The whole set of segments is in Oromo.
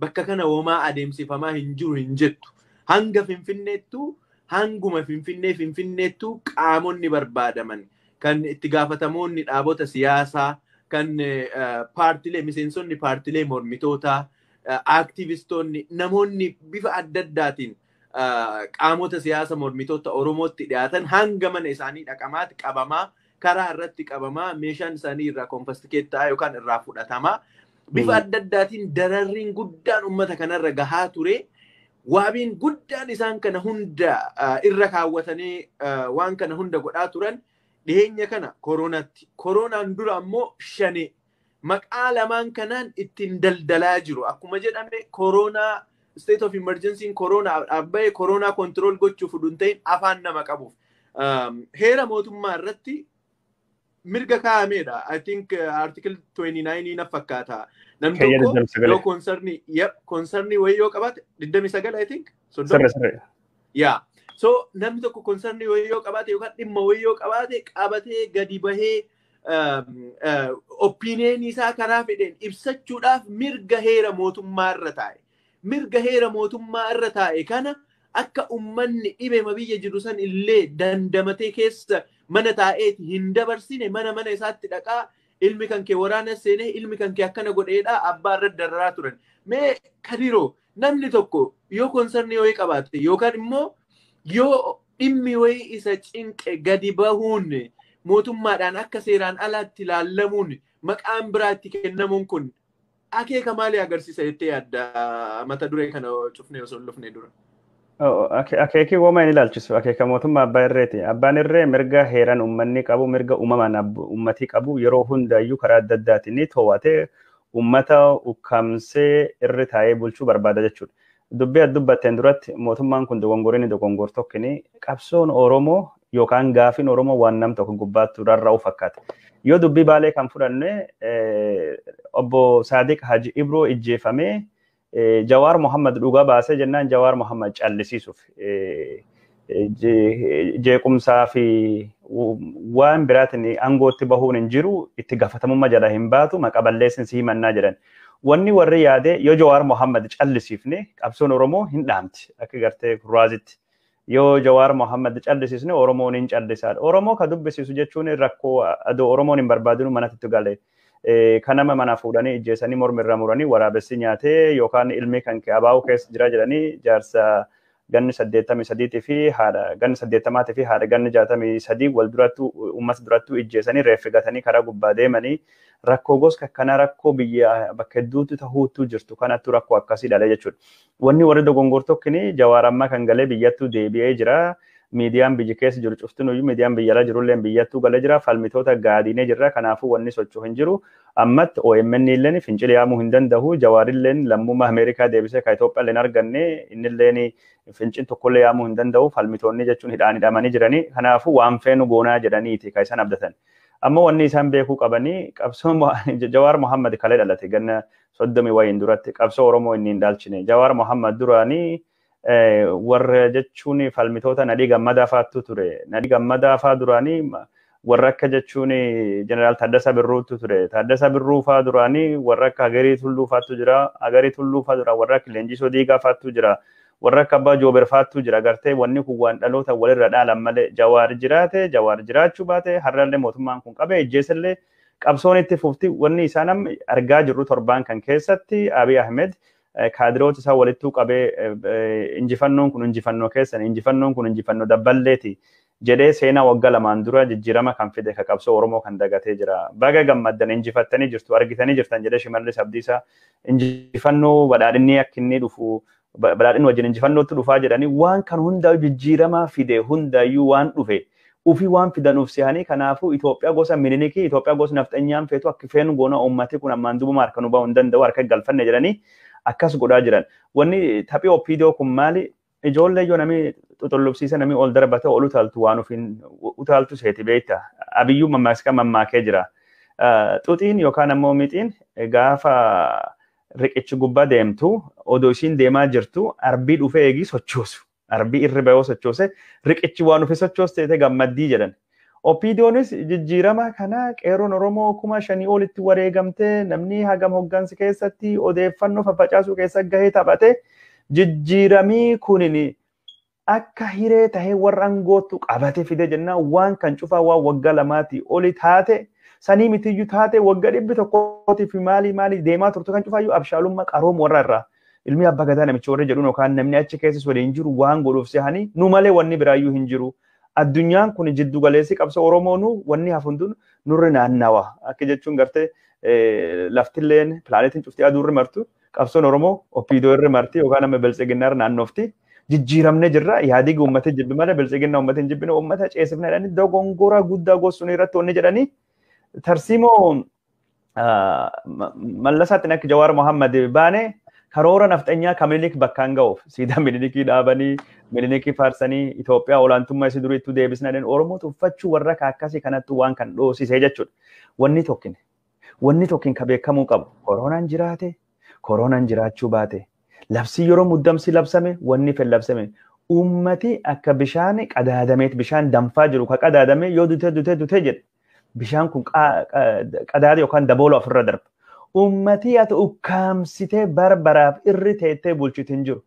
Bakka kana homaa adeemsifamaa hin jiru hin jettu. Hanga Finfinneettuu, hanguma Finfinnee Finfinneettuu qaamonni barbaadaman kan itti gaafatamoonni dhaabota siyaasaa, kan paartilee, miseensonni paartilee mormitootaa, aaktivistoonni, namoonni bifa adda addaatiin qaamota siyaasa mormitoota Oromootti dhiyaatan hanga mana isaanii dhaqamaatti qabamaa, karaa irratti qabamaa, meeshaan isaanii irraa konfastikeet ta'a yookaan irraa fudhatamaa. Bifa adda addaatiin dararriin guddaan uummata kanarra gahaa ture. Waabiin guddaan isaan kana hunda irra kaawwatanii waan kana hunda godhaa turan dhiheenya kana kooronaatti. Koronaan dura ammoo shane maqaa lamaan kanaan ittiin daldalaa jiru. Akkuma jedhame koronaa state of emergency koronaa dhaabba'ee koronaa control gochuuf hin ta'in afaan nama qabuuf. Heera mootummaa irratti mirga kaa'ameedha. I think article 29 na fakkaata. Namni tokko yoo concernii wayii yoo qabaate 29, I think. Sirri sirri. Yeah. So namni tokko concernii wayii yoo qabaate yookaan dhimma wayii yoo qabaate qabatee gadi bahee opinionii isaa karaa fedheen ibsachuudhaaf mirga heera mootummaa irra taa'e. Mirga heera mootummaa irra taa'e kana akka ummanni dhibema biyya jiru san illee dandamatee keessa mana taa'eeti hin dabarsine, mana mana isaatti dhaqaa, ilmi kan kee waraana seenee, ilmi kan kee akkana godheedha, abbaa irra dararaa turan. Mee Kadiroo, namni tokko yoo concernii wayii qabaate yookaan immoo yoo dhimmi wayii isa cinqe gadi bahuun mootummaadhaan akka seeraan alaatti ilaallamuun, maqaan biraatti kennamuun kun akeeka maalii agarsiisa jettee yaadda, mata duree kana cufnee osoo hin dhufne dura? Akeekii wooma hin ilaalchisu. Akeeka mootummaa abbaa irreeti. Abbaan irree mirga heeraan uummanni qabu, mirga uumamaan uummatii qabu yeroo hundaayyuu karaa adda addaatiin ni to'atee uummata ukkaamsee irri taa'ee bulchuu barbaada jechuudha. Dubbii ati dubbatteen duratti mootummaan kun dogongoree ni dogongor tokkini qabsoon Oromoo yookaan gaafiin Oromoo waan nam tokko gubbaatti rarra'u fakkaata. Yoo dubbii Baalee kan fudhanne, obbo Saadiq Haji Ibroo ijjeefamee Jawaar Mohammad dhugaa baasee jennaan Jawaar Mohammad callisiisuuf jeequmsaa fi waan biraatiin aangootti bahuun hin jiru, itti gaafatamummaa jala hin baatu, maqa balleessin si himannaa jedhan. Wanni warri yaade, yoo Jawaar Mohammad callisiifne qabsoon Oromoo hin dhaamti akka gartee kurraazitti. Yoo Jawaar Mohammad callisiisne Oromoon hin callisaadha. Oromoo ka dubbisiisu jechuun rakkoo adoo Oromoon hin barbaadinu manatti gale. Kan nama mana fuudhanii ijjeessanii morma irra muranii waraabessi nyaatee, yookaan ilmi kan kee abaa'uu keessa jira jedhanii jaarsa ganni 83 fi haadha ganni 80 fi haadha ganni 63 wal durattuu uummata durattuu ijjeessanii reeffi gatanii karaa gubbaa deemanii, rakkoo gosa akkanaa rakkoo biyya bakka hedduutti tahuutu jirtu kanattu rakkoo akkasii dhalee jechuudha. Wanni warri dogongor tokkini, Jawaar ammaa kan galee biyyattuu deebi'ee jira. Miidiyaan biyya keessa jiru cuftinuyyuu, miidiyaan biyya alaa jirullee biyyattuu galee jira. Falmitoota gaadiinee jirra. Kanaafuu wanni socho'u hin jiru. Ammatti OMN illeen fincila yaamuu hin danda'u. Jawaarilleen lammummaa Ameerikaa deebisee kan Itoophiyaa illee arganne, innilleen fincil tokkollee yaamuu hin danda'u. Falmitoonni jechuun hidhaan hidhamanii jiranii. Kanaafuu waan feenu goonaa jedhaniiti kan isaan abdatan. Amma wanni isaan beekuu qabanii, qabsoon Jawaar Mohammad kalee dhalate ganna 30 wayiin duratti qabsoo Oromoo inni hin dhaalchine. Jawaar Mohammad duraanii warra jechuun falmitoota Nadhii Gammadaa fa'aatu ture. Nadhii Gammadaa fa'aa duraanii warra akka jechuun Jeneraal Taaddasaa Birruutu ture. Taaddasaa Birruu fa'aa duraanii warra akka Hagarii Tulluu fa'aatu jira. Hagarii Tulluu fa'aa dura warra akka Leenjisoo Diigaa fa'aatu jira. Warra akka Abbaa Joober fa'aatu jira. Gartee wanni kun waan dhaloota walirra dhaalan malee, Jawaar jiraate, Jawaar jiraachuu baate, har'allee mootummaan kun qabee ijjeesallee qabsoon itti fufti. Wanni isaan amma argaa jirru torbaan kan keessatti Abiy Ahmed kaadiroota isaa walittuu qabee, injifannoon kun injifannoo keessan, injifannoon kun injifannoo dabballeeti jedhee seenaa waggaa 2n dura jijjiirama kan fide ka qabsoo Oromoo kan dagatee jira. Baga gammaddan, injifattanii jirtu, argitanii jirtan jedhee Shimallis Abdiisaa injifannoo badhaadhinni akka inni dhufu, badhaadhinni wajjin injifannootti dhufaa jedhanii, waan kan hundaa jijjiirama fide hundaayyuu waan dhufe ufii waan fidanuuf sihanii, kanaafuu Itoophiyaa gosa Minilikii, Itoophiyaa gosa nafxanyaan feetu akka feenu goona, uummati kun ammaan duubuma harka nu ba'uu hin danda'u, harka galfanne jedhanii akkas godhaa jiran. Wanni taphii OPDO kun maali? Ijoollee yoo namni xuxullubsiisa, namni ol darbate ol utaaltu, waan ofiin utaaltu seeti beekta. Abiyyuu mammaaksa mammaakee jira. Xuxiin yookaan ammoo mixiin gaafa riqichi gubbaa deemtu, odoo isiin deemaa jirtu arbii dhufee eegii sochoosu. Arbii irri bahoo sochoose, riqichi waan ofi sochooste gammaddii jedhan. OPDOnis jijjiirama kana qeerroon Oromoo 5,000 olitti wareegamtee namni hagam hoggansi keessatti odeeffannoo faffacaasuu keessa gahee taphate jijjiiramii kunin akka hiree tahee warra aangoottu qabate fide jennaan waan kan cufaa waan waggaa 2 oli taate sanii mitiyyuu taate waggaa 100 fi maalii maalii deemaa turte kan cufaayyuu abshaalummaa qaroom warra irraa ilmi abbaa gadaa namicha warra jedhuun yookaan namni achi keessas waliin jiru waan godhuuf sehanii nu malee wanni biraayyuu hin jiru. Addunyaan kun jiddu galeessi qabsoo Oromoonu wanni hafunduun nurri naannawa. Akka jechuun gartee laftilleen pilaanetiin cuftii aduurri martu qabsoon Oromoo OPDO irri marti yookaan amma biltsiginnaa irra naannofti. Jijjiiramnee jirra yaadii uummata jibbi malee biltsiginnaa uummata hin jibbine uummata ceesifna jedhanii dogongora guddaa gosuun irratti wanni jedhanii tarsiimoo Mallasaatti akka Jawaar Mohammad baane karoora nafxanyaa kan Minilik bakkaan ga'uuf siidaa Minilikii dhaabanii Minilikii faarsanii Itoophiyaa olaantummaa isii durii itti deebisna jedhanii Oromoo tuffachuu warra akkasii kanatti waan kan dhoosisee jechuudha. Wanni tokkin ka beekamuu qabu koronaan jiraate koronaan jiraachuu baate labsii yeroo muddamsi labsame wanni fedhe labsame uummati akka bishaan qadaadameet bishaan danfaa jiru ka qadaadame yoo dutee dutee dutee jedhe bishaan kun qadaade yookaan daboola ofirra darba. Ummati ati ukkaamsitee barbaraaf irri teettee bulchitu hin jiru.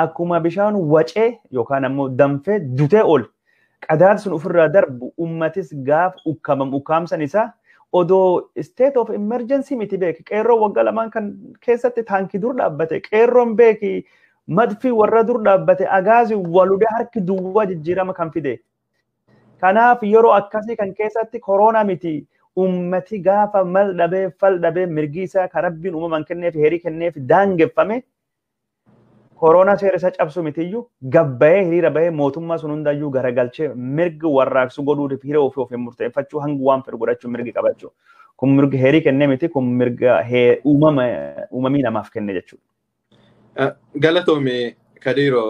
Akkuma bishaan wacee yookaan ammoo danfee dutee ol qadaad sun ofirraa darbu ummatis gaaf ukkaamam ukkaamsan isaa odoo state of emergency miti beeki qeerroo waggaa 2 kan keessatti taankii dur dhaabbate qeerroon beeki madfii warra dur dhaabbate agaazi waludee harki duwwaa jijjiirama kan fide. Kanaaf yeroo akkasii kan keessatti koronaa miti ummati gaafa mal dhabee fal dhabee mirgi isaa kan rabbiin uumamaan kenneef heerii kenneef daangeffame koronaa seera isaa cabsu mitiyyuu gabbayee hiriira bahee mootummaa sun hundayyuu garagalchee mirgi warraaqsu godhuutiif hiree ofii ofiin murteeffachuu hanga waan fedhu godhachuu mirgi qabachuu. Kun mirga heerii kennee miti kun mirga uumamii namaaf kenne jechuudha. Galatoome Kadiiroo,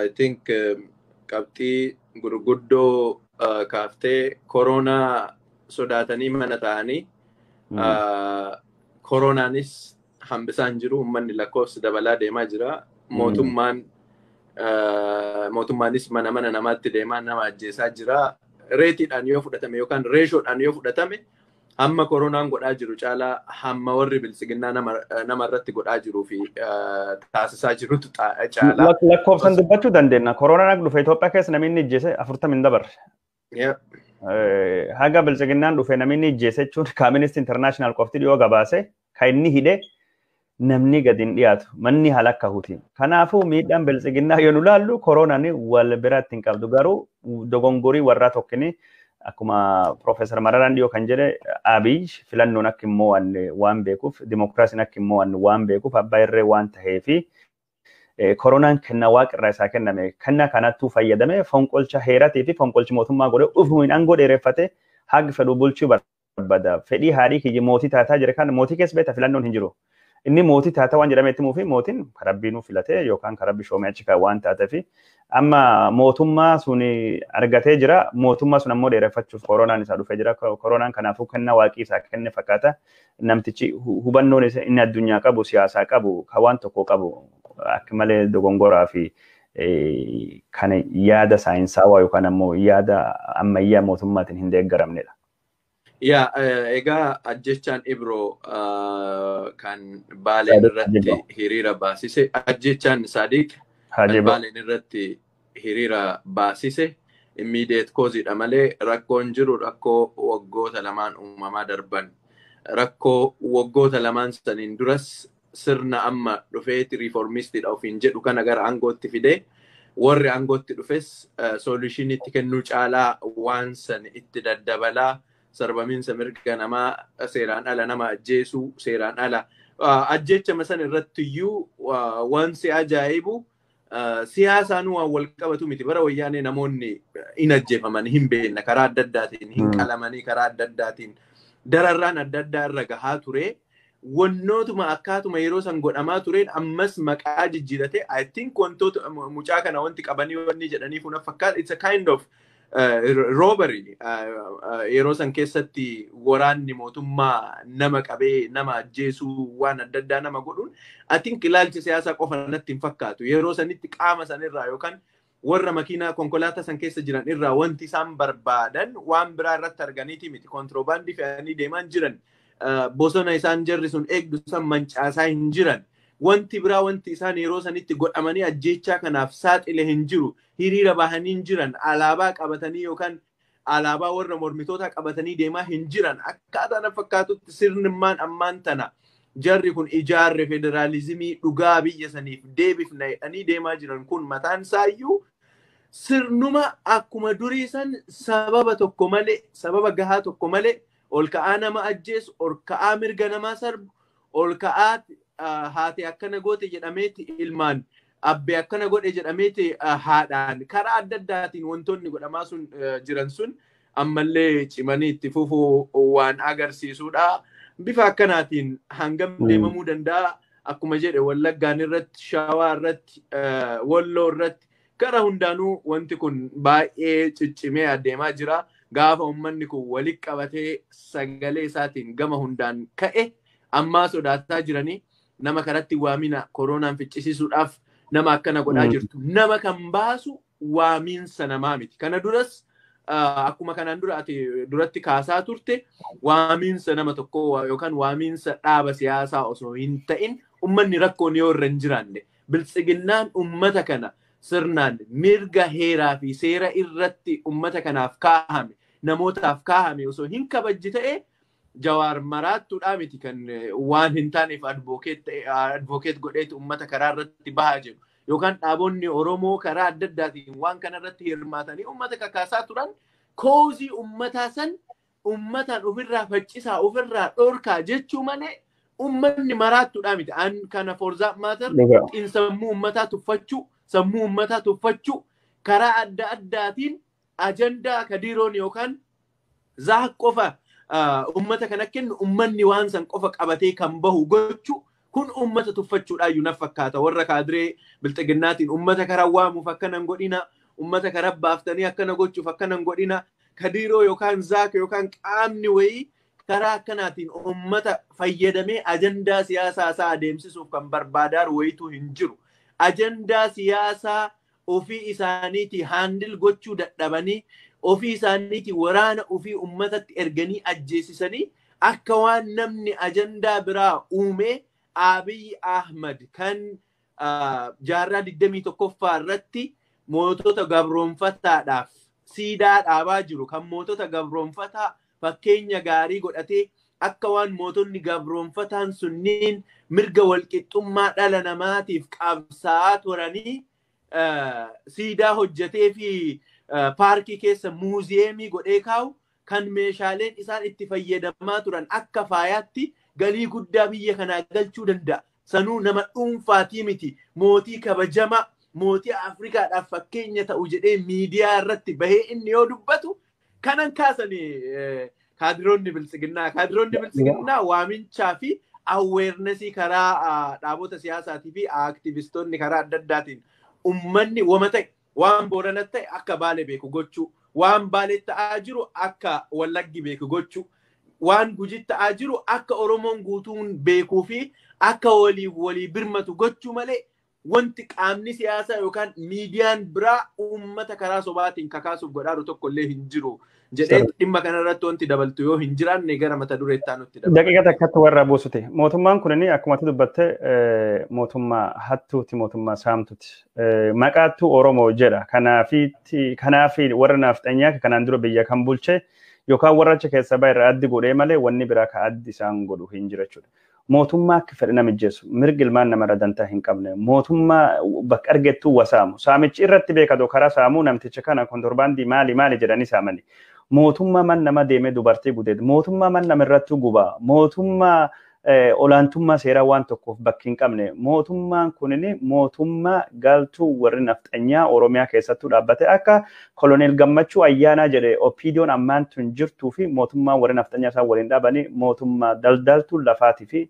I think qabxii gurguddoo kaaftee koronaa sodaatanii mana ta'anii koronaanis hambisaan jiru uummanni lakkoofsa dabalaa deemaa jira. Mootummaanis mana mana namaatti deemaa nama ajjeesaa jira. Reetiidhaan yoo fudhatame yookaan reeshoodhaan yoo fudhatame hamma koronaan godhaa jiru caalaa hamma warri biltsiginnaa nama irratti godhaa jiruu fi taasisaa jirutu caalaa. Lakkoofsan dubbachuu dandeenya. Koronaan akka dhufe Itoophiyaa keessa namni inni ijjeese 40 hin dabarre. Haga biltsiginnaan dhufe namni inni ijjeese jechuun Amnesty International qofti dhiyoo gabaase kan inni hidhe namni gadi hin dhiyaatu manni halakka huti. Kanaafuu miidhaan biltsiginnaa yoo nu laallu koronaan wal biratti hin qabdu garuu dogongorii warraa tokkini akkuma Profeesar Mararaan dhiyoo kan jedhe Abiy filannoon akka immoo waan beekuuf dimokiraasiin akka immoo waan beekuuf abbaa irree waan taheefi koronaan kennaa waaqirraa isaa kenname kennaa kanattuu fayyadame fonqolcha heeratii fi fonqolchi mootummaa godhe ufumin aangoo dheereffate haga fedhu bulchuu barbaada. Fedhii haadhii kiyya mootii taataa jira kan mootii keessa beekta filannoon hin jiru. Inni mootii taataa waan jedhamee itti himuufi mootiin karabbiinuu filatee yookaan karabbi shoomee achi waan taateefi amma mootummaa sun argatee jira. Mootummaa sun ammoo dheereffachuuf koronaan isaa dhufee jira. Koronaan kanaafuu kennaa waaqii isaa kenne fakkaata. Namtichi hubannoon inni addunyaa qabu siyaasaa qabu kan waan tokko qabu akka malee dogongoraa fi kan yaada saayinsaawaa yookaan ammoo yaada ammayyaa mootummaatiin hin deeggaramnedha. Yaa egaa ajjechaan Ibroo kan Baaleen irratti hiriira baasise ajjechaan Sadiq kan Baaleen irratti hiriira baasise immediate causeidha malee rakkoon jiru rakkoo waggoota 2 uumamaa darban rakkoo waggoota 2 saniin duras sirna amma dhufeeti riiformistiidha ofiin jedhu kana gara aangootti fidee warri aangootti dhufes solushiniitti kennuu caalaa waan san itti daddabalaa sarbamiinsa mirga namaa seeraan ala nama ajjeesuu seeraan ala ajjechama san irratti iyyuu waan si ajaa'ibu siyaasaan waan wal qabatu miti bara wayyaanee namoonni hin ajjeefaman hin beekna karaa adda addaatiin hin qalamanii karaa adda addaatiin dararraan adda addaa irra gahaa ture. Wannootuma akkaatuma yeroo san godhamaa tureen ammas maqaa jijjiirate I think wantoota mucaa kana wanti qabanii wanni jedhanii kun fakkaata it's a kind of robbery yeroo san keessatti waraanni mootummaa nama qabee nama ajjeesuu waan adda addaa nama godhuun I think ilaalcha siyaasaa qofa natti hin fakkaatu yeroo sanitti qaama sanirraa yookaan Warra makiinaa konkolaataa san keessa jiran irraa wanti isaan barbaadan waan biraa irratti arganiiti miti. Kontiroobaandii fe'anii deemaa jiran. Bosona isaan jarri sun eegdu san mancaasaa hin jiran. Wanti biraa wanti isaan yeroo sanitti godhamanii ajjeechaa kanaaf saaxile hin jiru. Hiriira bahanii hin jiran. Alaabaa qabatanii yookaan alaabaa warra mormitootaa qabatanii deemaa hin jiran. Akkaataa na fakkaatutti sirnummaan ammaan tana jarri kun ijaarre federaalizimii dhugaa biyya saniif deebifna jedhanii deemaa jiran kun mataan isaayyuu sirnuma akkuma durii san sababa tokko malee, sababa gahaa tokko malee ol ka'aa nama ajjeesu, ol ka'aa mirga namaa sarbu, ol ka'aa haati akkana goote jedhameeti ilmaan, abbee akkana godhe jedhameeti haadhaan, karaa adda addaatiin wantoonni godhamaa sun jiran sun ammallee cimanii itti fufuu waan agarsiisudha. Bifa akkanaatiin hangam deemamuu danda'a? Akkuma jedhe Wallaggaan irratti, Shawaa irratti, Walloo irratti gara hundaanuu wanti kun baay'ee ciccimee adeemaa jira. Gaafa uummanni kun walitti qabatee sagalee isaatiin gama hundaan ka'e ammaa sodaataa jiranii nama karatti waamina koronaan ficcisiisuudhaaf nama akkana godhaa jirtu. Nama kan baasu waamiinsa namaa miti. Kana duras akkuma kanaan dura ati duratti kaasaa turte waamiinsa nama tokkoo yookaan waamiinsa dhaaba siyaasaa osoo hin ta'in uummanni rakkoon yoo irra hin jiraanne biltsiginnaan uummata kana sirnaan mirga heeraa fi seera irratti uummata kanaaf kaahame namootaaf kaahame osoo hin kabajji ta'e Jawaar maraattuudhaa miti kan waan hin taaneef advokeet godheeti uummata karaa irratti bahaa jiru. Yookaan dhaabonni Oromoo karaa adda addaatiin waan kana irratti hirmaatanii uummata kakaasaa turan koozii uummataa san uummataan ofirraa faccisaa ofirraa dhorkaa jechuu malee uummanni maraattuudhaa miti. An kana for that matter xiinsammuu uummataa tuffachuu, sammuu uummataa tuffachuu karaa adda addaatiin ajandaa kadiroon yookaan zaak qofa uummata kana kennu uummanni waan san qofa qabatee kan bahu gochuu kun uummata tuffachuudhaayyuu na fakkaata. Warra kaadiree bilxiginnaatiin uummata karaa waamuuf akkana hin godhina, uummata karaa baaftanii akkana gochuuf akkana hin godhina, kadiroo yookaan zaak yookaan qaamni wayii karaa akkanaatiin uummata fayyadamee ajandaa siyaasaa isaa adeemsisuuf kan barbaadaaru wayituu hin jiru. Ajandaa siyaasaa ofii isaaniitii haandil gochuu dadhabanii ofii isaaniitii waraana ofii uummatatti erganii ajjeesisanii akka waan namni ajandaa biraa uumee Abiy Ahmad kan jaarraa 21ffaa irratti mootota gabroonfataadhaaf siidaa dhaabaa jiru kan mootota gabroonfataa fakkeenya gaarii godhatee akka waan mootonni gabroonfataan sunniin mirga walqixxummaa dhala namaatiif qabsaa'aa turanii siidaa hojjetee fi paarkii keessa muuziyeemii godhee kaa'u kan meeshaaleen isaan itti fayyadamaa turan akka faayaatti galii guddaa biyya kanaa galchuu danda'a. Sanuu nama dhuunfaatii miti mootii kabajamaa mootii Afrikaadhaaf fakkeenya ta'u jedhee miidiyaa irratti bahee inni yoo dubbatu kanan kaasanii kaadiroonni biltsiginnaa. Kaadiroonni biltsiginnaa waaminchaa fi aweernesii karaa dhaabota siyaasaatii fi aktivistoonni karaa adda addaatiin uummanni wama ta'e waan Boorana ta'e akka Baalee beeku gochuu, waan Baalee ta'aa jiru akka Wallaggi beeku gochuu, waan Gujii ta'aa jiru akka Oromoon guutuun beekuu fi akka waliif walii birmatu gochuu malee wanti qaamni siyaasaa yookaan miidiyaan biraa uummata karaa sobaatiin kakaasuuf godhaaru tokko illee hin jiru jedhee dhimma kanarratti wanti dabaltu yoo hin jiraanne gara mata dureettaa nutti dabala. Daqiiqa takkatti warra buusute. Mootummaan kun akkuma ati dubbatte mootummaa hattuuti, mootummaa saamtuti. Maqaattuu Oromoo jedha. Kanaafi warra naafxanyaa kanaan dura biyya kan bulche yookaan warra achi keessa bahe irraa addi godhee malee wanni biraa ka addi isaan godhu hin jiru jechuudha. Mootummaa akka fedhe nama ijjeessu mirgi ilmaan namarra dantaa hin qabne mootummaa bakka argettuu wasaamu saamichi irratti beekatu karaa saamuu namticha kana kontorbaandii maali maali jedhanii saamani. Mootummaa man nama deemee dubartii gudeedu, mootummaa man nama irratti gubaa, mootummaa olaantummaa seeraa waan tokkoof bakki hin qabne mootummaan kunin mootummaa galtuu warri nafxanyaa Oromiyaa keessattuu dhaabbate akka koloneel Gammachuu Ayyaanaa jedhe OPDO'n ammaan tun jirtuu fi mootummaan warri nafxanyaa isaan waliin dhaabanii mootummaa daldaltuun lafaatii fi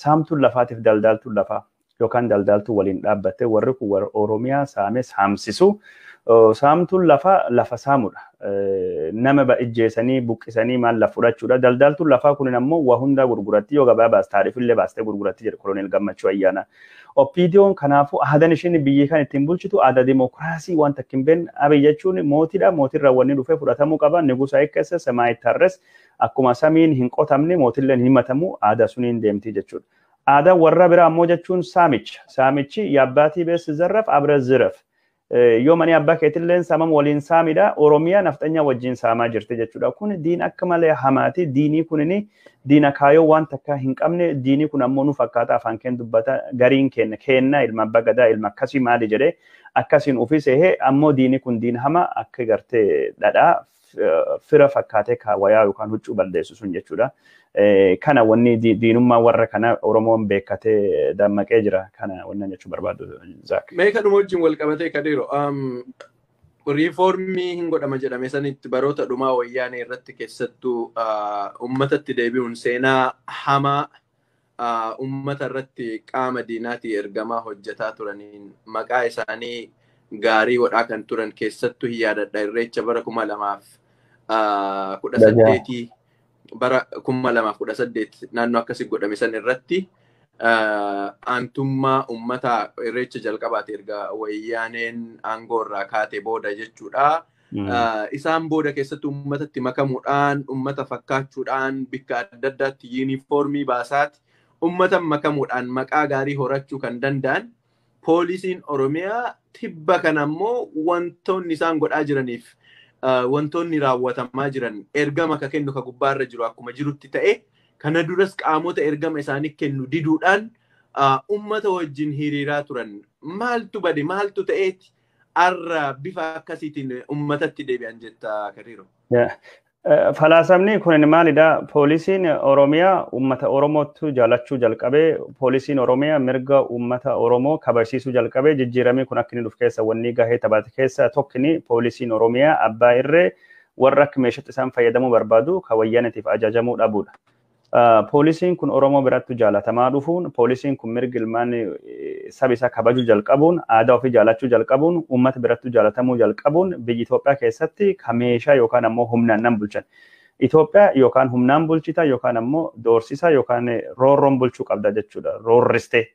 saamtuun lafaatiif daldaltuun lafaa. yookaan daldaltuu waliin dhaabbatte warri kun warra Oromiyaa saamee saamsisu. Saamtuun lafa saamudha. Nama ijjeesanii buqqisanii maal lafa fudhachuudha. Daldaltuun lafaa kunin ammoo waa hundaa gurguratti yoo gabaa baas taarifillee baastee gurguratti jedhe Koloneel Gammachuu Ayyaanaa. OPDO'n kanaafuu aadaan isheen biyya kan ittiin bulchitu aadaa dimookiraasii waan takka hin beekne. Abiy jechuun mootiidha. Mootirraa wanni dhufee fudhatamuu qaba. Nigusa eeggessa semaa itti akkuma samiin hin qotamne mootilleen hin himatamu aadaa suniin deemti jechuudha. Aadaa warra biraa ammoo jechuun saamicha. Saamichi yaabbaatii beessi zarraf abra ziraf. Yoo mani abbaa keetilleen saamam waliin saamidha. Oromiyaa nafxanyaa wajjin saamaa jirti jechuudha. Kun diin akka malee hamaati. Diinii kunini diina kaayoo waan takka hin qabne. Diinii kun ammoo nu fakkaata afaan keen dubbata gariin kenna kenna ilma abbaa gadaa ilma akkasii maali jedhee akkasiin ofii seehee ammoo diinii kun diin hama akka gartee dhadhaa fira fakkaatee wayaa yookaan huccuu balleessu sun jechuudha. Kana wanni diinummaa warra kana Oromoon beekatee dammaqee jira. Kana wannan jechuu barbaadu Zaak. Mee kanuma wajjin wal qabatee Kadiiro, riifoormii hin godhama jedhame sanitti baroota dhumaa wayyaanee irratti keessattuu uummatatti deebi'uun seenaa hamaa uummata irratti qaama diinaatii ergamaa hojjetaa turaniin maqaa isaanii gaarii godhaa kan turan keessattuu hin yaadadha. Irreecha bara 2018 bara 2018 naannoo akkasii godhame san irratti aantummaa uummataa irreecha jalqabaati erga wayyaaneen aangoo irraa kaate booda jechuudha. Isaan booda keessatti uummatatti makamuudhaan, uummata fakkaachuudhaan, bikka adda addaatti yuunifoormii baasaati uummata makamuudhaan maqaa gaarii horachuu kan danda'an poolisiin Oromiyaa tibba kana ammoo wantoonni isaan godhaa jiraniif wantoonni raawwatamaa jiran ergama ka kennu ka gubbaarra jiru akkuma jirutti ta'e kana duras qaamota ergama isaanii kennu diduudhaan uummata wajjin hiriiraa turan maaltu bade maaltu ta'eeti arra bifa akkasiitiin uummatatti deebi'an jetta Kadiiro. Falaasamni kun maalidha? Poolisiin Oromiyaa uummata Oromootu jaalachuu jalqabee, poolisiin Oromiyaa mirga uummata Oromoo kabajsiisuu jalqabee, jijjiiramni kun akka inni dhufu keessa wanni gahee taphate keessa tokkini poolisiin Oromiyaa abbaa irree warra akka meeshaatti isaan fayyadamuu barbaadu kan wayyaanitiif ajajamuu dhabuudha. Poolisiin kun Oromoo biratti jaalatamaa dhufuun, poolisiin kun mirga ilmaan saba isaa kabajuu jalqabuun, aadaa ofii jaalachuu jalqabuun, uummata biratti jaalatamuu jalqabuun biyya Itoophiyaa keessatti kan meeshaa yookaan ammoo humnaan nan bulchan. Itoophiyaa yookaan humnaan bulchita yookaan ammoo doorsisa yookaan roorroon bulchuu qabda jechuudha. Roorristee.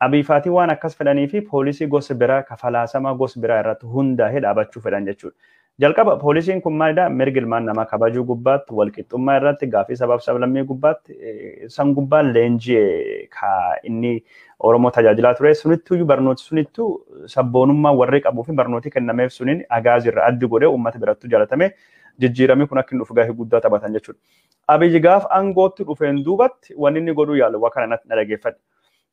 Abiifaatii waan akkas fedhanii fi poolisii gosa biraa kafalaasamaa gosa biraa irratti hundaa'ee dhaabachuu fedhan jechuudha. Jalqaba poolisiin kun maalidha? Mirga ilmaan namaa kabajuu gubbaatti, walqixxummaa irratti, gaaffii sabaaf sablammii gubbaatti, san gubbaan leenji'e ka inni Oromoo tajaajilaa ture. Sunittuu barnooti sunittuu sabboonummaa warri qabuu fi barnooti kennameef suniin agaazirra addi godhee uummata birattuu jaalatame jijjiiramni kun akka inni dhufu gahee guddaa taphatan jechuudha. Abiyyi gaaf aangootti dhufeen duubatti wanni inni godhuu yaalu waa kana na dhageeffadhe.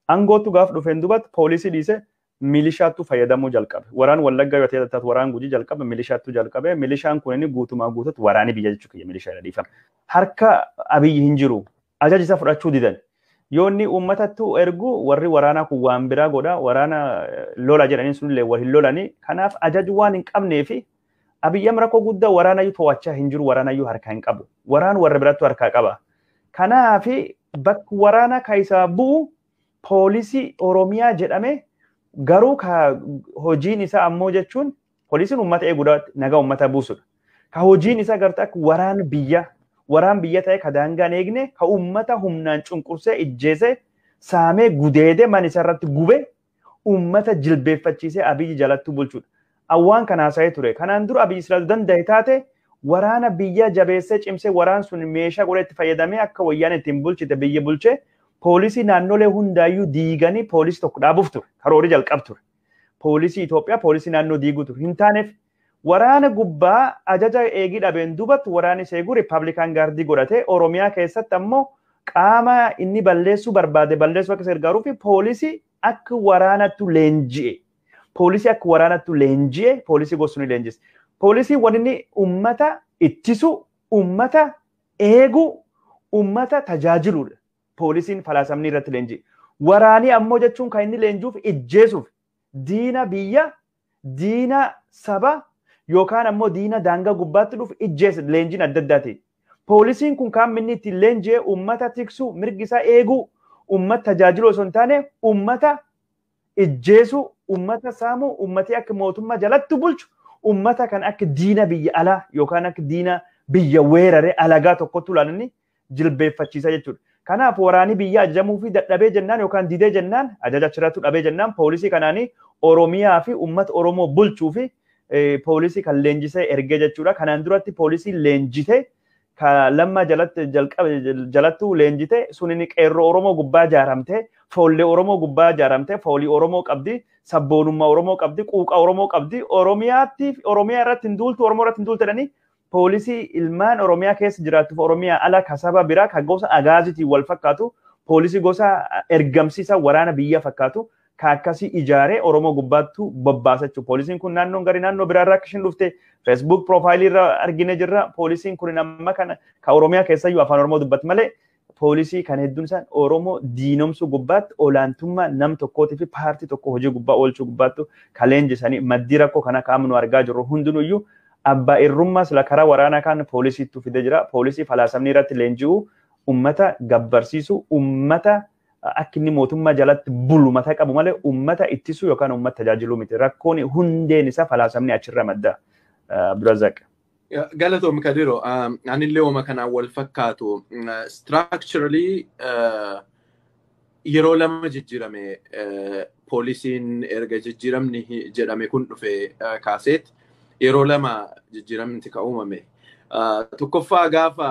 Aangootti gaaf dhufeen duubatti poolisii dhiise milishaattu fayyadamuu jalqabe. Waraan Wallaggaa yoo ta'e taatu waraan Gujii jalqabe milishaattu jalqabe. Milishaan kun inni guutumaa guututti waraanii biyya jechuu kiyya milishaa dhiifama. Harka Abiyyi hin jiru. Ajaja isaa fudhachuu didan. Yoo inni uummatattu ergu warri waraanaa kun waan biraa godha. Waraana lola jedhanii sunillee wal hin lolanii. Kanaaf ajaju waan hin qabnee fi Abiyyi amma rakkoo guddaa waraanayyuu to'achaa hin jiru. Waraanayyuu harkaa hin qabu. Waraan warra birattu harkaa qaba. Kanaaf bakki waraana keessaa bu'u poolisii Oromiyaa jedhame garuu ka hojiin isaa ammoo jechuun poolisiin uummata eeguudha nagaa uummata buusudha. Ka hojiin isaa gartee akka waraan biyya ta'e ka daangaan eegne ka uummata humnaan cunqursee ijjeesee saamee gudeedee mana isaa irratti gube uummata jilbeeffachiisee Abiyyi jalatti bulchudha. Awwaan kana haasa'ee ture. Kanaan dura Abiyyi silaa danda'e taate waraana biyya jabeessee cimsee waraan sun meeshaa godhee itti fayyadamee akka wayyaan ittiin bulchite biyya bulchee poolisii naannolee hundaayyuu diiganii poolisii tokko dhaabuuf ture. Karoorri jalqab ture. Poolisii Itoophiyaa poolisii naannoo diiguu ture. Hin taaneef waraana gubbaa ajaja eegii dhabeen duubatti waraanni seeguu Rippaabilikaan Gaardii godhatee Oromiyaa keessatti ammoo qaama inni balleessuu barbaade balleessuu akka gargaaruu fi poolisii akka waraanattu leenji'e. Poolisii akka waraanattu leenji'e poolisii gosuun leenjise. Poolisii wanni inni uummata ittisu, uummata eegu, uummata tajaajiludha. Poolisiin falaasamni irratti leenji'e. Waraanii ammoo jechuun kan inni leenjuuf ijjeesuuf diina biyya, diina saba yookaan ammoo diina daangaa gubbaatti dhufu ijjeessa leenjiin adda addaati. Poolisiin kun kan inni ittiin leenji'e uummata tiksu, mirgi isaa eeguu, uummata tajaajilu osoo hin taane uummata Ijjeesu, ummata saamu, ummati akka mootummaa jalatti bulchu, ummata kan akka diina biyya alaa yookaan akka diina biyya weerare alagaa tokkotti ilaalanii jilbeeffachiisa jechuudha. Kanaaf waraanni biyya ajajamuu fi dadhabee jennaan yookaan didee jennaan ajaja achirratti dhabee jennaan poolisii kanaanii Oromiyaa fi uummata Oromoo bulchuu fi poolisii kan leenjisee ergee jechuudha. Kanaan duratti poolisii leenjitee Lammaa jalatti jalqabe jalattuu leenjite sunini qeerroo Oromoo gubbaa ijaaramte, foollee Oromoo gubbaa ijaaramte, foolii Oromoo qabdi, sabboonummaa Oromoo qabdi, quuqa Oromoo qabdi, Oromiyaatti Oromiyaa irratti hin duultu, Oromoo irratti hin duultu jedhanii poolisii ilmaan Oromiyaa keessa jiraattuuf Oromiyaa ala ka saba biraa ka gosa agaazitiin wal fakkaatu, poolisii gosa ergamsiisa waraana biyya fakkaatu ka akkasii ijaaree Oromoo gubbaattu bobbaasa jechuudha. Poolisiin kun naannoon gari naannoo biraarraa akka isheen dhufte Facebook profaayilii irra argine jirra. Poolisiin kun amma kana ka Oromiyaa keessayyuu afaan Oromoo dubbatti malee poolisii kan hedduun isaan Oromoo diinomsuu gubbaatti olaantummaa nam tokkootii fi paartii tokko hojii gubbaa oolchuu gubbaattu ka leenjisanii maddii rakkoo kana qaamni nu argaa jirru hundinuyyuu abbaa irrummaa sila karaa waraanaa kan poolisiitu fide jira. Poolisii falaasamni irratti leenji'u, ummata gabbarsiisu, ummata akka inni mootummaa jalatti bulu mataa qabu malee ummata ittisuu yookaan ummata tajaajiluu miti. Rakkoon hundeen isaa falaasamni achirra madda. Abdulrazaq. Galatoom Kadiro, anillee wama kanaan wal fakkaatu. Structurally yeroo lama jijjiirame poolisiin erga jijjiiramni jedhame kun dhufe kaaseet yeroo lama jijjiiramni ka uumame. Tokkoffaa gaafa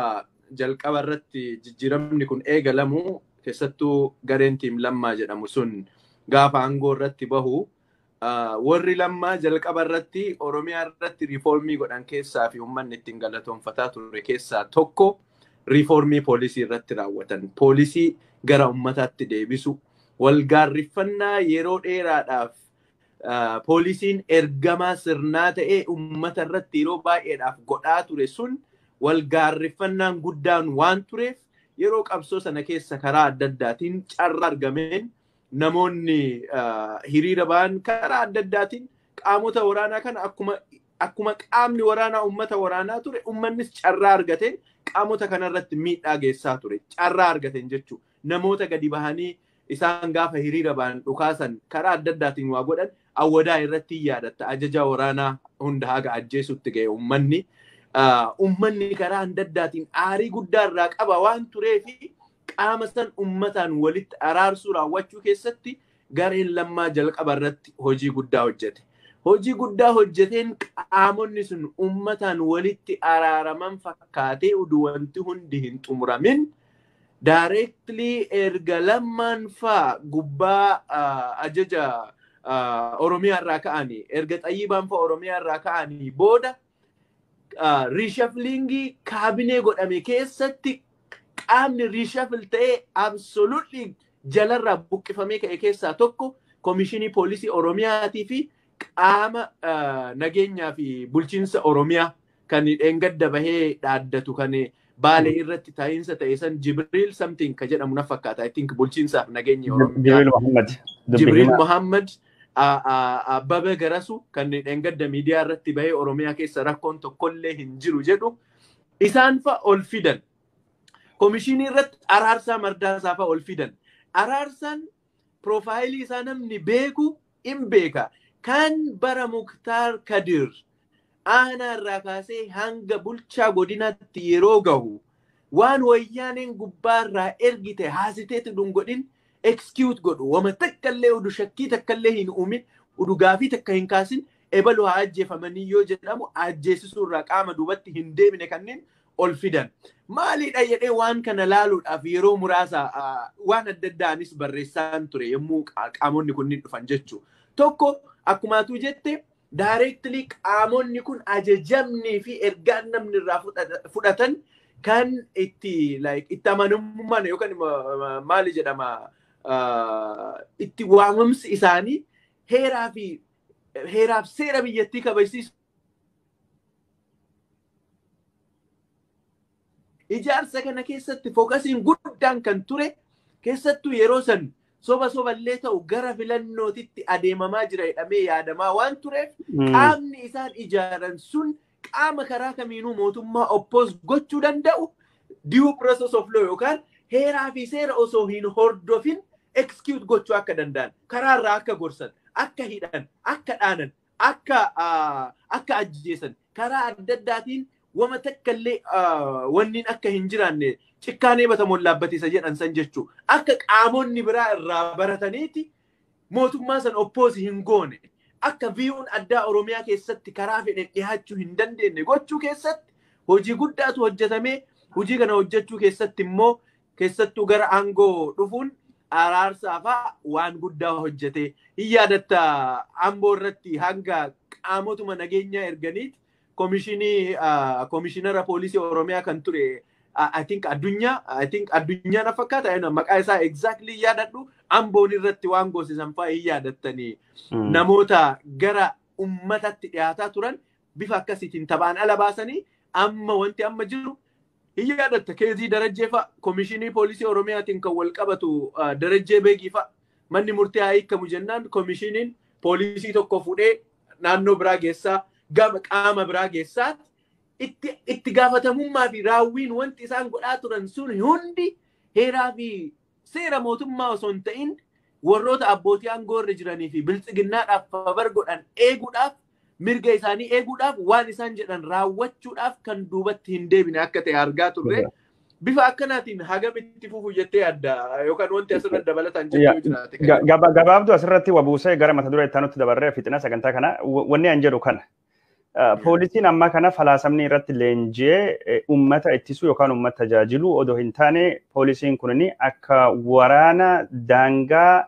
jalqaba irratti jijjiiramni kun eegalamu keessattuu gareen tiim Lammaa jedhamu sun gaafa aangoo irratti bahu warri Lammaa jalqaba irratti Oromiyaa irratti riifoormii godhan keessaa fi uummanni ittiin galatoonfataa ture keessaa tokko riifoormii poolisii irratti raawwatan. Poolisii gara uummataatti deebisu. Walgaarriffannaa yeroo dheeraadhaaf poolisiin ergamaa sirnaa ta'ee uummata irratti yeroo baay'eedhaaf godhaa ture sun walgaarriffannaan guddaan waan tureef yeroo qabsoo sana keessa karaa adda addaatiin carraa argameen namoonni hiriira ba'an karaa adda addaatiin qaamota waraanaa kana akkuma qaamni waraanaa uummata waraanaa ture uummannis carraa argateen qaamota kanarratti miidhaa geessaa ture carraa argateen jechuudha. Namoota gadi bahanii isaan gaafa hiriira ba'an dhukaasan karaa adda addaatiin waa godhan awwadaa irratti yaadatta ajaja waraanaa hunda haga ajjeesutti ga'e uummanni. Uummanni karaa adda addaatiin aarii guddaa irraa qaba waan tureefi qaama san uummataan walitti araarsuu raawwachuu keessatti gareen Lammaa jalqaba irratti hojii guddaa hojjete. Hojii guddaa hojjeteen qaamonni sun uummataan walitti araaraman fakkaatee uduu wanti hundi hin xumuramin directly erga Lammaan faa gubbaa ajaja Oromiyaa irraa ka'anii erga Xayyibaan faa Oromiyaa irraa ka'anii booda reshufflingii kaabinee godhame keessatti qaamni reshuffle ta'ee absolutely jalarraa buqqifamee ka'e keessaa tokko komishinii poolisii Oromiyaatii fi qaama nageenyaa fi bulchiinsa Oromiyaa kan dheengadda bahee dhaaddatu kan Baalee irratti ta'iinsa ta'e san Jibriil something ka jedhamu na fakkaata. I think bulchiinsaaf nageenya Oromiyaa. Jibriil Muhammad. Jibriil Muhammad Abbabee Garasu kan dheengadda miidiyaa irratti bahee Oromiyaa keessa rakkoon tokkollee hin jiru jedhu isaan fa ol fidan. Komishinii irratti Araarsaa Mardaasaa fa ol fidan. Araarsaan piroofaayilii isaa namni beeku hin beeka. Kan bara Muktaar Kadir aanaa irraa kaasee hanga bulchaa godinaatti yeroo gahu waan wayyaaneen gubbaarraa ergite haasiteetu dungodhin execute godhu wama takkallee udu shakkii takkallee hin uumin udu gaafii takka hin kaasin ebalu haa ajjeefamanii yoo jedhamu ajjeesisuu irraa qaama duubatti hin deemine kanneen ol fidan. Maalidha jedhee waan kana laaluudhaaf yeroo muraasa waan adda addaanis barreessaan ture yommuu qaamonni kunniin dhufan jechuudha. Tokko akkumaatuu jette directly qaamonni kun ajajamnii fi ergaan namni irraa fudhatan kan itti like itti amanamummaan yookaan maali jedhama itti waamamsi isaanii heeraa fi heeraaf seera biyyattii kabajsiisu. Ijaarsa kana keessatti fookasiin guddaan kan ture keessattuu yeroo san soba soballee ta'u gara filannootitti adeemamaa jira jedhamee yaadamaa waan tureef qaamni isaan ijaaran sun qaama karaa kamiinuu mootummaa oppose gochuu danda'u due process of law yookaan heeraa fi seera osoo hin hordofin Execute gochuu akka danda'an, karaarraa akka gorsan, akka hidhan, akka dhaanan, akka ajjeesan, karaa adda addaatiin wama takka illee wanniin akka hin jiraanne cikkaanee batamoon laabbatisa jedhan san jechuu, akka qaamonni biraa irraa barataniiti mootummaa san oppose hin goone, akka view'n addaa Oromiyaa keessatti karaa fedhen dhiyaachuu hin dandeenye gochuu keessatti hojii guddaatu hojjetamee. Hojii kana hojjechuu keessatti immoo keessattuu gara aangoo dhufuun Araarsaa fa'aa waan guddaa hojjete. Hin yaadatta, Amboo irratti hanga qaamotuma nageenyaa erganiiti komishinii komishinara poolisii Oromiyaa kan ture, I think Addunyaa, I think Addunyaa na fakkaata, maqaa isaa exactly yaadadhu, Amboon irratti waan goosisan fa'aa hin yaadattanii, namoota gara ummatatti dhiyaataa turan bifa akkasiitiin taphaan ala baasanii. Amma wanti amma jiru, hin yaadatta, keezii Darajjee fa'a, komishinii poolisii Oromiyaatiin kan wal qabatu, Darajjee Beegii fa'a, manni murtii haa hiikamu jennaan komishiniin poolisii tokko fuudhee naannoo biraa geessaa, gama qaama biraa geessaa, itti gaafatamummaa fi raawwiin wanti isaan godhaa turan sun hundi heeraa fi seera mootummaa osoo hin ta'in warroota abbootii aangoo irra jiranii fi biltsiginnaadhaaf favor godhan eeguudhaaf, mirga isaanii eeguudhaaf, waan isaan jedhan raawwachuudhaaf kan duubatti hin deebine akka ta'e argaa turre. Bifa akkanaatiin hagam itti fufu jettee adda yookaan wanti asirratti dabalataan jechuu jiraate? Gabaabduu asirratti wabuusee gara mata duree itti aanutti dabarree fixina sagantaa kana. Wanni an jedhu kana. Poolisiin ammaa kana falaasamni irratti leenji'ee uummata ittisuu yookaan uummata tajaajilu odoo hin taane, poolisiin kun akka waraana daangaa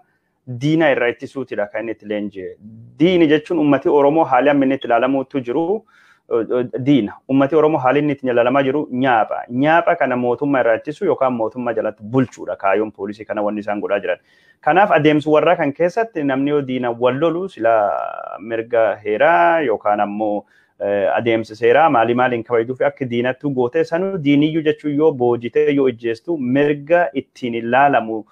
diina irraa ittisuutidha kan inni itti leenji'e. Diini jechuun uummati Oromoo haalli amma inni itti ilaalamuutu jiru diina. Uummati Oromoo haalli inni itti ilaalamaa jiru nyaapha. Nyaapha kana mootummaa irraa ittisuu yookaan mootummaa jalatti bulchuudha kaayyoon poolisii kana wanni isaan godhaa jiran. Kanaaf adeemsa warraa kan keessatti namni yoo diina wal lolu sila mirga heeraa yookaan ammoo adeemsa seeraa maalii maaliin kabajuu fi akka diinatti gootee sanuu diiniyyuu jechuun yoo boojitee yoo ijjeestu mirga ittiin ilaalamu,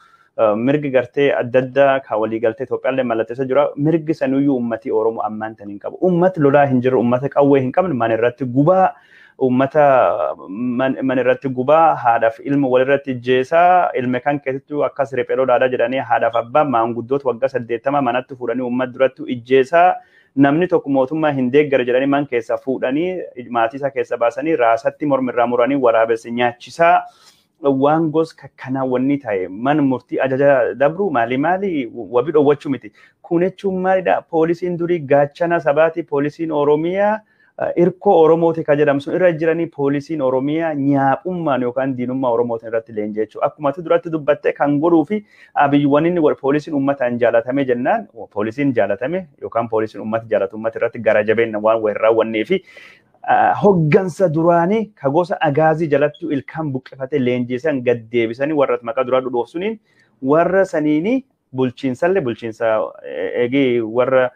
mirgi gartee adda addaa kan waliigaltee Itoophiyaallee mallatteessa jira. Mirgi sanuyyuu uummatii Oromoo ammaan tan hin qabu. Uummati lolaa hin jiru, uummata qawwee hin qabne mana irratti gubaa, uummata mana irratti gubaa, haadhaaf ilma walirratti ijjeesaa, ilma kan keessattuu akkas riphee lolaadhaa jedhanii haadhaaf abbaa maanguddoota waggaa 80 manatti fuudhanii uummata duratti ijjeesaa, namni tokko mootummaa hin deeggara jedhanii man keessaa fuudhanii maatii isaa keessa baasanii raasatti mormirraa muranii waraabessi nyaachisaa, waan gos kakkanaa wanni ta'e mana murtii ajaja dabru maali maali wabii dhoowwachuu miti. Kun jechuun maalidha? Poolisiin durii gaachana sabaati. Poolisiin Oromiyaa irkoo Oromooti kan jedhamu sun irra jiranii, poolisiin Oromiyaa nyaaphummaan yookaan diinummaa Oromootiin irratti leenjii jechuudha. Akkuma ati duratti dubbatte kan godhuu fi Abiyyi wanni inni godhe poolisiin uummataan jaalatame jennaan, poolisiin jaalatame yookaan poolisiin uummata jaalatu uummata irratti gara jabeenya waan wayii raawwannee fi hoggansa duraanii ka gosa Agaazii jalatti ilkaan buqqifatee leenjisan gad deebisanii warra maqaa duraa dhudhoofsuniin warra saniini bulchiinsallee bulchiinsa eegee warra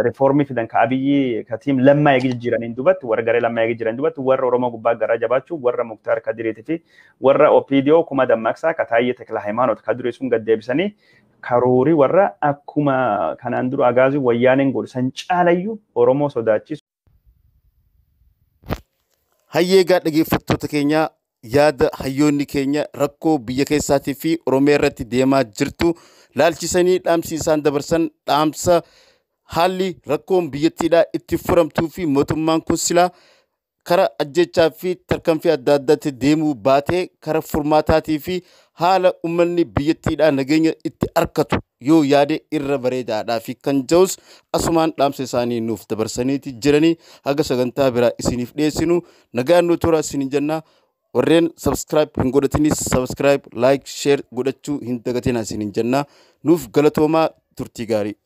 riifoormii fidan ka Abiyyi ka team Lammaa eegee jijjiiraniin dubatti, warra garee Lammaa eegee jiran dubatti, warra Oromoo gubbaa garaa jabaachuu, warra Muktaar Kadiriitii fi warra OPDO kuma Dammaqsaa ka Taayyee Tekla Hayimaanoot ka durii sun gad deebisanii karoorii warra akkuma kanaan dura Agaazii Wayyaaneen godhu san caalayyuu Oromoo sodaachisu. Hayyee, egaa dhaggeeffattoota keenya, yaada hayyoonni keenya rakkoo biyya keessaatii fi Oromiyaa irratti deemaa jirtu laalchisanii dhaamsi isaan dabarsan, dhaamsa haalli rakkoon biyyattiidhaa itti furamtuu fi mootummaan kun silaa kara ajjechaa fi tarkaanfii adda addaatti deemuu baatee kara furmaataatii fi haala uummanni biyyattiidhaa nageenya itti argatu yoo yaade irra bareedaadhaa fi kan jedhus asumaan dhaamsa isaanii nuuf dabarsaniiti jiranii. Haga sagantaa biraa isiniif dhiyeessinu nagaan nu tura isinin jenna. Warreen subscribe hin godhatinis subscribe, like, share godhachuu hin dagatina isinin jenna. Nuuf galatoomaa, turtii gaarii.